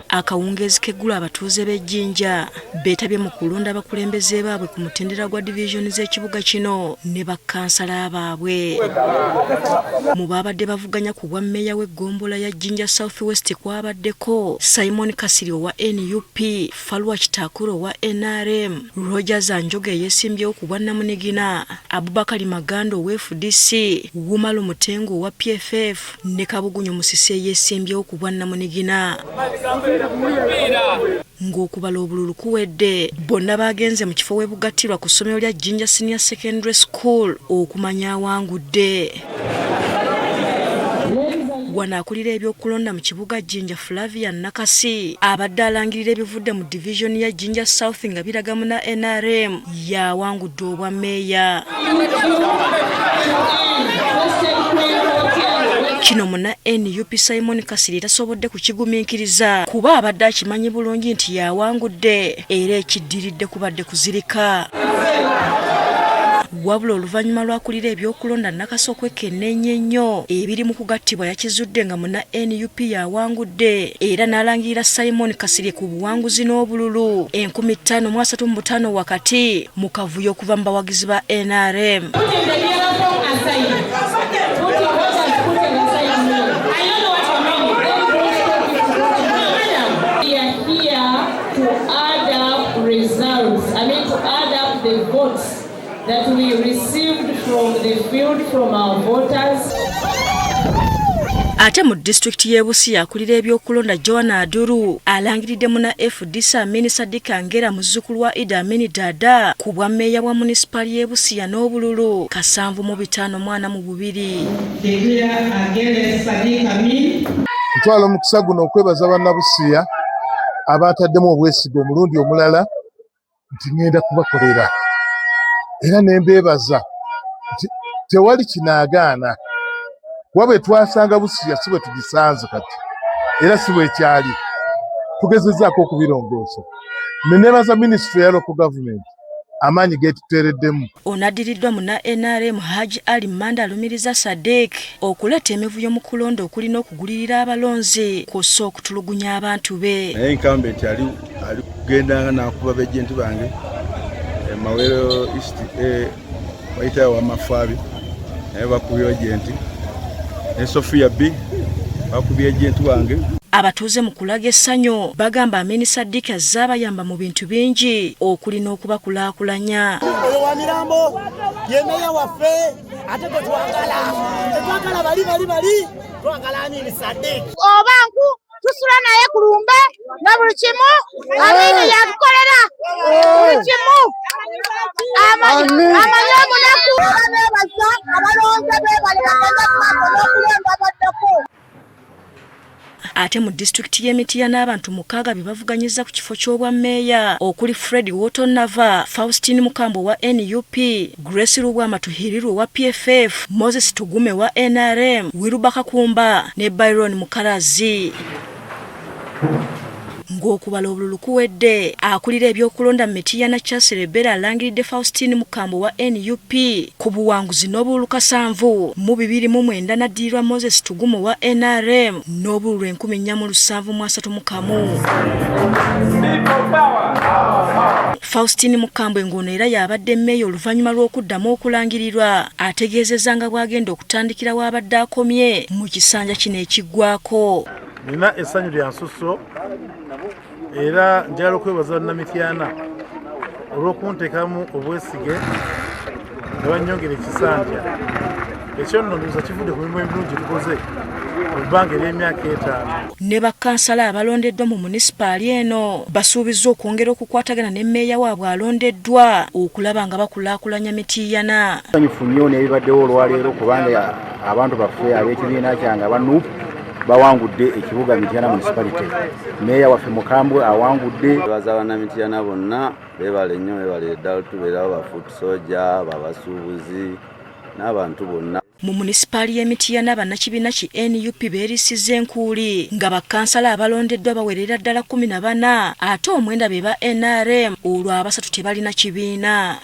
Akawungeezi k'eggulo abatuuze b'e Jinja beetabye mu kulonda abakulembeze baabwe ku mutendera gwa divizoni z'ekibuga kino ne bakkansala baabwe. Mu baabadde bavuganya ku bwa mmeeya w'eggombolola ya Jinja South West kwabaddeko Simon Kasirye owa nup, Falwa Kitakura owa NRM, Rogers Anjoga eyeesimbyewo ku bwannamunigina, Abubakari Maganda owa FDC, Wumalu Mutengu owa PFF ne Kabugunyu Musisi eyeesimbyewo ku bwannamunigina. Ng'okubala obululu kuwedde, bonna baagenze mu kifo we bugattirwa ku ssomero lya Jinja Senior Secondary School okumanya awangudde. Wano akulira ebyokulonda mu kibuga Jinja Flavia Nakasi abadde alangirira ebivudde mu divizoni ya Jinja South nga biraga muna NRM yawangudde obwa meeya. Kino muna NUP Simon Kasirye tasobodde kukigumiikiriza kuba abadde akimanyi bulungi nti yawangudde era ekiddiridde kubadde kuzirika. Wabula oluvannyuma lw'akulira ebyokulonda Nakasi okwekenneenya ennyo ebiri mu kugattibwa yakizudde nga muna NUP yawangudde era n'alangirira Simon Kasirye ku buwanguzi n'obululu 5035 wakati mu kavuyo okuva mu bawagizi ba NRM. That we received from the field from our voters. Ate mu disitulikiti y'e Busia akulira ebyokulonda Joan Aduru alangiridde muna FDC Amini Sadiq Angera muzzukulu wa Idi Amin Dada ku bwa mmeeya bwa munisipaali y'e Busia n'obululu 752. Ntwala omukisa guno okwebaza bannabusia abaataddemu obwesige omulundi omulala nti ŋŋenda kubakolera era ne mbeebaza nti tewali kinaagaana kuba bwe twasanga Busia si bwe tugisanze kati era si bwekyali tugezezzaako okubirongoosa ne neebaza minisitule ya local government amaanyi getuteereddemu. Ono addiriddwa munna NRM Haji Ali Manda alumiriza Sadiq okuleeta emivuyo mu kulonda okuli n'okugulirira abalonzi kw'ossa okutulugunya abantu be. Naye incumbent ali ali kugendanga n'akuba bejenti bange e Mawero East e bayitayo wamafaabi naye bakubye agenti ne Sophia B bakubye agenti wange. Abatuuze mu kulaga essanyu bagamba Amin Sadiq azze abayamba mu bintu bingi okuli n'okubakulaakulanya. Oyo wa Mirambo ye meeya waffe ate gwe twagala, tetwagala bali bali bali, twagala Amin Sadiq. Oba nku tusula naye ku lumbe na buli kimu Amini yatukolera buli kimu amanyi omunaku. Bebaza abalonze bebale bagenda maaso n'okulonda abaddako. Ate mu disitulikiti y'e Mityana abantu 6 be bavuganyizza ku kifo ky'obwa mmeeya okuli Fred Wotonava, Faustin Mukambo owa NUP, Grace Lubwama Tuhirirwe owa PFF, Moses Tugume owa NRM, Wilber Kakumba ne Byron Mukalazi. Ng'okubala obululu kuwedde, akulira ebyokulonda mu Mityana Charles Rebera alangiridde Faustin Mukambo owa NUP ku buwanguzi n'obululu 729 n'addirirwa Moses Tugume owa NRM n'obululu 4731. Faustin Mukambwe ng'ono era y'abadde mmeeya oluvannyuma lw'okuddamu okulangirirwa ategeezezza nga bw'agenda okutandikira w'abadde akomye mu kisanja kino ekiggwako. Nina essanyu lya nsusso era njagala okwebaza bannamityana olw'okunteekamu obwesige ne bannyongera ekisanja. Ekyo nno ndowooza kivudde ku mirimu emirungi tukoze mu bbanga ery'emyaka 5. Ne bakkansala abalondeddwa mu munisipaali eno basuubizza okwongera okukwatagana ne mmeeya waabwe alondeddwa okulaba nga bakulaakulanya Mityana. Nsanyufu nnyo n'ebibaddewo olwaleero kubanga abantu baffe ab'ekibiina kyange aba NUP bawangudde ekibuga Mityana Municipality. Mmeeya waffe Mukambwe awangudde. Bebaza bannamityana bonna beebale nnyo, beebale ddala tubeerawo ba foot soldier, babasuubuzi n'abantu bonna. Mu munisipaali y'e Mityana bannakibiina ki NUP beerisiza enkuuli nga bakkansala abalondeddwa bawerera ddala 14 ate omwenda be ba NRM olwo abasatu tebalina kibiina.